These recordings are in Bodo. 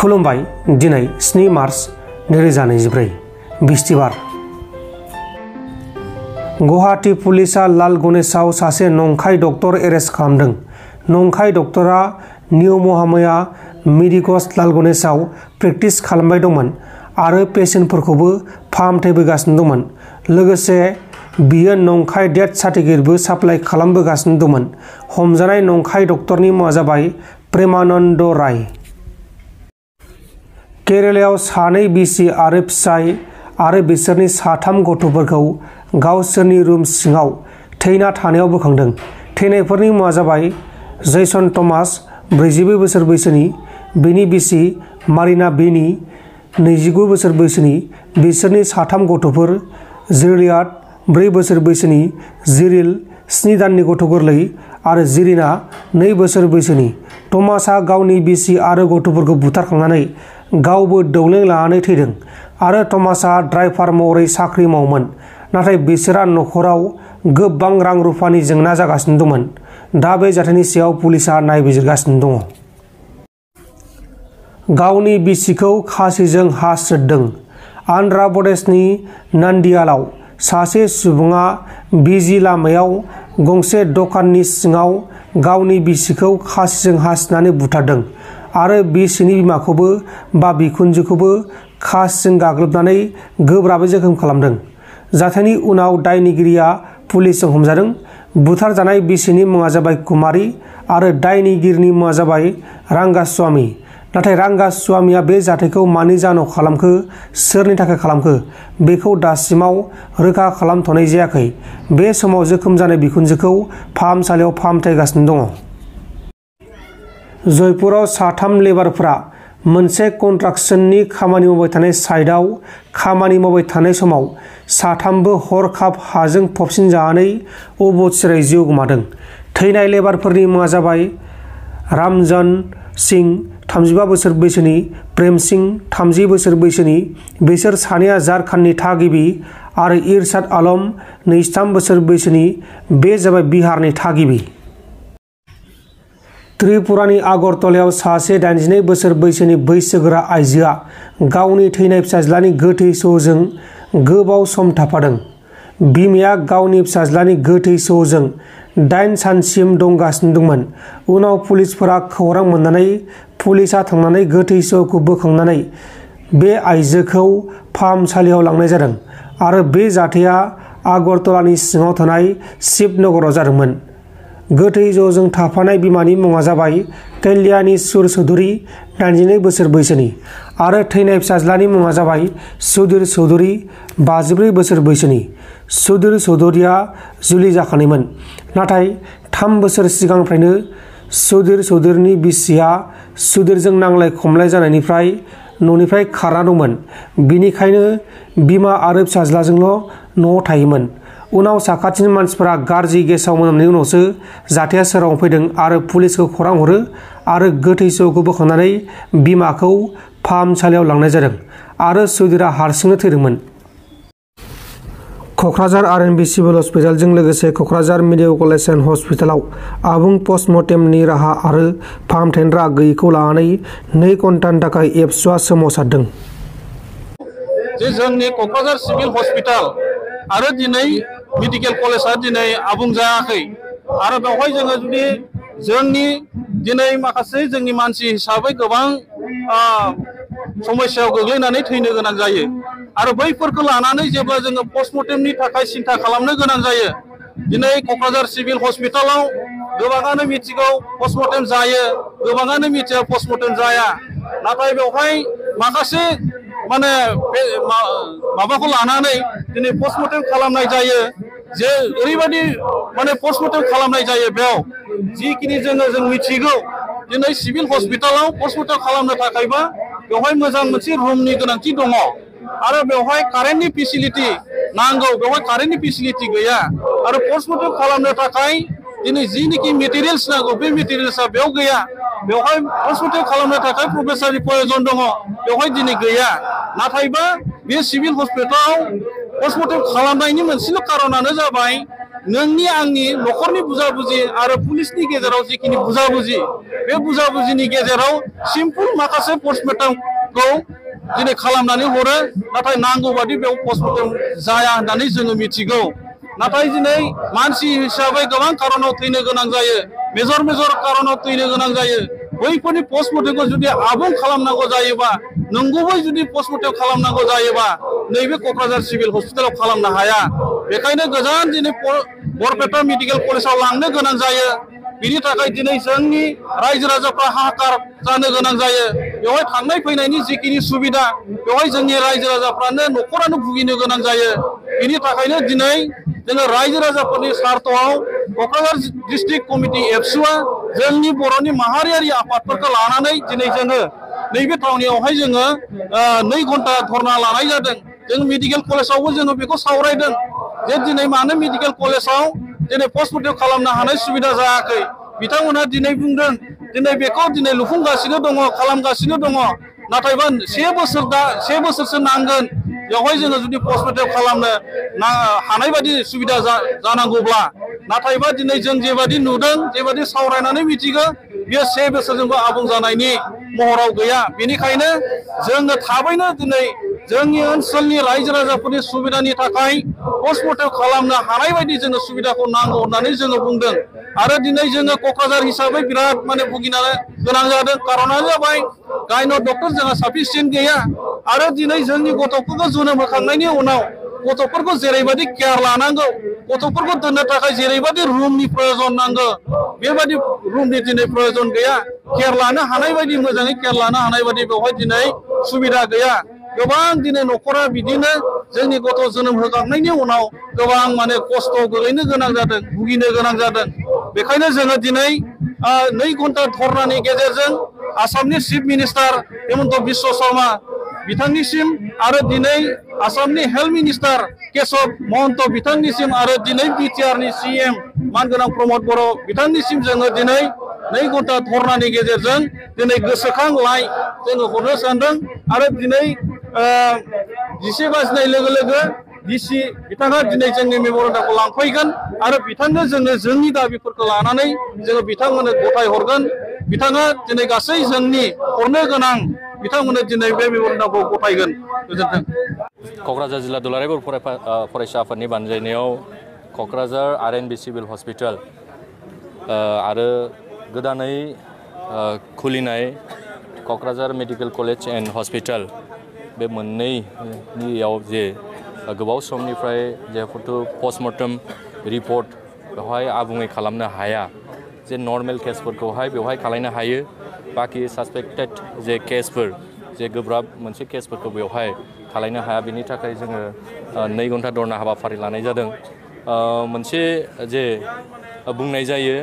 खुलुमबाय दिनै 7 मार्च 2024 बिस्तिबार गुवाहाटी पुलिसा लाल गणेशआव सासे नंखाय डक्टर एरेस्ट खालामदों। नंखाय डक्टरा निउ महामाया मेडिकस लाल गणेशआव प्रेक्टिस खालामबाय दंमोन आरो पेशेन्टफोरखौबो फाहामथायबोगासिनो दंमोन। लोगोसे बियो नंखाय डेथ सार्टिफिकेटबो साप्लाइ खालामबोगासिनो दंमोन। हमजानाय नंखाय डक्टरनि मुङा जाबाय प्रेमानन्द राय। केरेलायाव सानै बिसि आरो फिसाय आरो बिसोरनि 3 गथ'फोरखौ गावसोरनि रुम सिङाव थैना थानायाव बोखांदों। थैनायफोरनि मुङा जाबाय जैसन थमास 42 बोसोर बैसोनि, बिनि बिसि मारिना बेनी 29 बोसोर बैसोनि, बिसोरनि 3 गथ'फोर जिलियाड 4 बोसोर बैसोनि, जिरिल 7 दाननि गथ' गोरलै आरो जिरिना 2 बोसोर बैसोनि। थमासआ गावनि बिसि आरो गथ'फोरखौ बुथारखांनानै गावबो दौलें लानानै थैदों आरो थमासआ ड्राइभार महरै साख्रि मावोमोन, नाथाय बिसोरहा नखराव गोबां रां रुफानि जेंना जागासिनो दंमोन। दा बे जाथायनि सायाव पुलिसआ नायबिजिरगासिनो दङ। गावनि बिसिखौ खासिजों हासुदों। आन्ध्रा प्रदेशनि नान्दियालाव सासे सुबुङा बिजि लामायाव गंसे दखाननि सिङाव गावनि बिसिखौ खासिजों हासिनानै बुथारदों आरो बिसिनि बिमाखौबो बिखुनजोखौबो खासिजों गाग्लोबनानै गोब्राबै जोखोम खालामदों। जाथायनि उनाव दायनिगिरिया पुलिसजों हमजादों। बुथारजानाय बिसिनि मुङा जाबाय कुमारी आरो दायनिगिरिनि मुङा जाबाय रांगास्वामी। नाथाय रांगास्वामीया बे जाथायखौ मानि जाहोनाव खालामखो, सोरनि थाखाय खालामखो, बेखौ दासिमाव रोखा खालामथ'नाय जायाखै। बे समाव जोखोम जानाय बिखुनजोखौ फाहामसालियाव फाहामथायगासिनो दङ। जयपुराव 3 लेबारफोरा मोनसे कन्स्ट्राक्शननि खामानि मावबाय थानाय साइटआव खामानि मावबाय थानाय समाव 3बो हरखाब हाजों फबसिनजानानै अबथिरायै जिउ गोमादों। थैनाय लेबारफोरनि मुङा जाबाय रामजन सिं 35 बोसोर बैसोनि, प्रेम सिं 30 बोसोर बैसोनि। बिसोर सानैया झारखन्डनि थागिबि आरो इरशाद आलम 23 बोसोर बैसोनि, बे जाबाय बिहारनि थागिबि। त्रिपुरानि आगरतलायाव सासे 82 बोसोर बैसोनि बैसोगोरा आइजोआ गावनि थैनाय फिसाज्लानि गोथै सहजों गोबाव सम थाफादों। बिमाया गावनि फिसाज्लानि गोथै सहजों 8 सानसिम दंगासिनो दंमोन। उनाव पुलिसफोरा खौरां मोननानै पुलिसआ थांनानै गोथै सहखौ बोखांनानै बे आइजोखौ फाहामसालियाव लांनाय जादों आरो बे जाथाया आगरतलानि सिङाव थानाय शिवनगराव जादोंमोन। गोथै सहजों थाफानाय बिमानि मुङा जाबाय कल्याणी सुर चौधुरी 82 बोसोर बैसोनि आरो थैनाय फिसाज्लानि मुङा जाबाय सुधीर चौधुरी 54 बोसोर बैसोनि। सुधीर चौधुरीया जुलि जाखानायमोन, नाथाय 3 बोसोर सिगांनिफ्रायनो सुधीर चौधुरीनि बिसिया सुधीरजों नांलाय खमलाय जानायनिफ्राय न'निफ्राय खारना दंमोन। बिनिखायनो बिमा आरो फिसाज्लाजोंल' न'आव थायोमोन। उनाव साखाथिनि मानसिफोरा गाज्रि गेसाव मोनामनायनि उनावसो जाथाया सोराङाव फैदों आरो पुलिसखौ खौरां हरो आरो गोथै सहखौ बोखांनानै बिमाखौ फाहामसालियाव लांनाय जादों आरो सुधीरआ हारसिंनो थैदोंमोन। क'क्राझार आरएनबि सिभिल हस्पिटालजों लोगोसे क'क्राझार मेडिकेल कलेज एन्ड हस्पिटालाव आबुं पस्टमर्टेमनि राहा आरो फाहामथायनि राहा गैयैखौ लानानै 2 घन्टानि थाखाय एबसुआ सोमावसारदों। जोंनि क'क्राझार सिभिल हस्पिटाल आरो दिनै मेडिकेल कलेजआ दिनै आबुं जायाखै आरो बेवहाय जोङो जुदि जोंनि दिनै माखासे जोंनि मानसि हिसाबै गोबां समस्यायाव गोग्लैनानै थैनो गोनां जायो आरो बैफोरखौ लानानै जेब्ला जोङो पस्टमर्टेमनि थाखाय सिन्था खालामनो गोनां जायो। दिनै क'क्राझार सिभिल हस्पिटालाव गोबाङानो मिथिगौ पस्टमर्टेम जायो, गोबाङानो मिथिया पस्टमर्टेम जाया, नाथाय बेवहाय माखासे माबाखौ लानानै दिनै पस्टमर्टेम खालामनाय जायो जे ओरैबायदि पस्टमर्टेम खालामनाय जायो। बेयाव जिखिनि जों मिथिगौ दिनै सिभिल हस्पिटालाव पस्टमर्टेम खालामनो थाखायबा बेवहाय मोजां मोनसे रुमनि गोनांथि दङ आरो बेवहाय कारेन्टनि फेसिलिटि नांगौ, बेवहाय कारेन्टनि फेसिलिटि गैया आरो पस्टमर्टेम खालामनो थाखाय दिनै जिनिखि मेटेरियेल्स नांगौ बे मेटेरियेल्सआ बेयाव गैया। बेवहाय पस्टमर्टेम खालामनो थाखाय प्रफेसारनि प्रयजन दङ, बेवहाय दिनै गैया। नाथायबा बे सिभिल हस्पिटालाव पस्टमर्टेम खालामनायनि मोनसेल' कारनानो जाबाय नोंनि आंनि न'खरनि बुजा-बुजि आरो पुलिसनि गेजेराव जिखिनि बुजा-बुजि बे बुजा-बुजिनि गेजेराव सिम्पोल माखासे पस्टमर्टेमखौ दिनै खालामनानै हरो नाथाय नांगौ बादि बेयाव पस्टमर्टेम जाया होननानै जोङो मिथिगौ नाथाय दिनै मानसि हिसाबै गोबां कारनाव थैनो गोनां जायो मेजर कारनाव थैनो गोनां जायो बैफोरनि पस्टमर्टेमखौ जुदि आबुं खालामनांगौ जायोबा नंगुबै जुदि पस्टमर्टेम खालामनांगौ जायोबा नैबे क'क्राझार सिभिल हस्पिटालाव खालामनो हाया बेखायनो गोजान दिनै बरपेटा मेडिकेल कलेजाव लांनो गोनां जायो बिनि थाखाय दिनै जोंनि रायजो राजाफ्रा हाहाकार जानो गोनां जायो बेवहाय थांनाय फैनायनि जिखिनि सुबिदा बेवहाय जोंनि रायजो राजाफ्रानो न'खरानो भुगिनो गोनां जायो बिनि थाखायनो दिनै जोङो रायजो राजाफोरनि स्वार्थआव क'क्राझार डिस्ट्रिक्ट कमिटि एबसुआ जोंनि बर'नि माहारियारि आफादफोरखौ लानानै दिनै जोङो नैबे थावनियावहाय जोङो 2 घन्टा धरना लानाय जादों जों मेडिकेल कलेजावबो जोङो बेखौ सावरायदों जे दिनै मानो मेडिकेल कलेजाव दिनै पस्टमर्टेम खालामनो हानाय सुबिदा जायाखै बिथांमोनहा दिनै बुंदों दिनै बेखौ दिनै लुफुंगासिनो दङ खालामगासिनो दङ नाथायबा 1 बोसोरसो नांगोन बेवहाय जोङो जुदि पस्टमर्टेम खालामनो हानाय बायदि सुबिदा जानांगौब्ला नाथायबा दिनै जों जेबादि नुदों जेबादि सावरायनानै मिथिगौ बेयो 1 बोसोरजोंबो आबुं जानायनि महराव गैया बेनिखायनो जोङो थाबैनो दिनै जोंनि ओनसोलनि रायजो राजाफोरनि सुबिदानि थाखाय पस्टमर्टेम खालामनो हानाय बायदि जोङो सुबिदाखौ नांगौ होननानै जोङो बुंदों आरो दिनै जोङो क'क्राझार हिसाबै बिराद भुगिनो गोनां जादों कारनानो जाबाय गायन' डक्टर जोंहा साफिसियेन्ट गैया आरो दिनै जोंनि गथ'फोरखौ जोनोम होखांनायनि उनाव गथ'फोरखौ जेरैबायदि केयार लानांगौ गथ'फोरखौ दोननो थाखाय जेरैबायदि रुमनि प्रयोजन नांगौ बेबायदि रुमनि दिनै प्रयोजन गैया केयार लानो हानाय बायदि मोजाङै केयार लानो हानाय बायदि बेवहाय दिनै सुबिदा गैया गोबां दिनै न'खरा बिदिनो जोंनि गथ' जोनोम होखांनायनि उनाव गोबां खस्थ' गोलैनो गोनां जादों भुगिनो गोनां जादों बेखायनो जोङो दिनै 2 घन्टा धरनानि गेजेरजों आसामनि चिफ मिनिस्टार हेमन्त बिश्व शर्मा बिथांनिसिम आरो दिनै आसामनि हेल्थ मिनिस्टार केशव महन्त बिथांनिसिम आरो दिनै बिटिआरनि CM मानगोनां प्रमद बर' बिथांनिसिम जोङो दिनै 2 घन्टा धरनानि गेजेरजों दिनै गोसोखां लाइ जोङो हरनो सानदों आरो दिनै 11 बाजिनाय लोगो लोगो DC बिथाङा दिनै जोंनि मेम'रेन्डामखौ लांफैगोन आरो बिथांनो जोङो जोंनि दाबिफोरखौ लानानै जोङो बिथांमोननो गथाय हरगोन बिथाङा दिनै गासै जोंनि हरनो गोनां बिथांमोननो दिनै बे मेम'रेन्डामखौ गथायगोन गोजोन्थों क'क्राझार जिल्ला दुलाराय बर' फरायसा आफादनि बानजायनायाव क'क्राझार RNB सिभिल हस्पिटाल आरो गोदानै खुलिनाय Kokrajhar medical college and hospital बे मोननैनियाव जे गोबाव समनिफ्राय जिहेतु पस्टमर्टेम रिपर्ट बेवहाय आबुङै खालामनो हाया जे नर्मेल केसफोरखौहाय बेवहाय खालामनो हायो बाखि सासपेक्टेड जे केसफोर जे गोब्राब मोनसे केसफोरखौ बेवहाय खालामनो हाया बेनि थाखाय जोङो 2 घन्टा धरना हाबाफारि लानाय जादों मोनसे जे बुंनाय जायो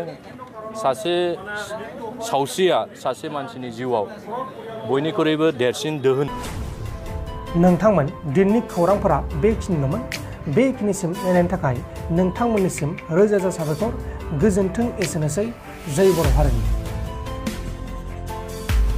सासे सावस्रिया सासे मानसिनि जिउआव बयनिख्रुइबो देरसिन दोहोन नोंथांमोन दिननि खौरांफोरा बेखिनिल'मोन बेखिनिसिम नायनायनि थाखाय नोंथांमोननिसिम रोजा रोजा साबायखर गोजोन्थों एसेनोसै जय बर' हारिनि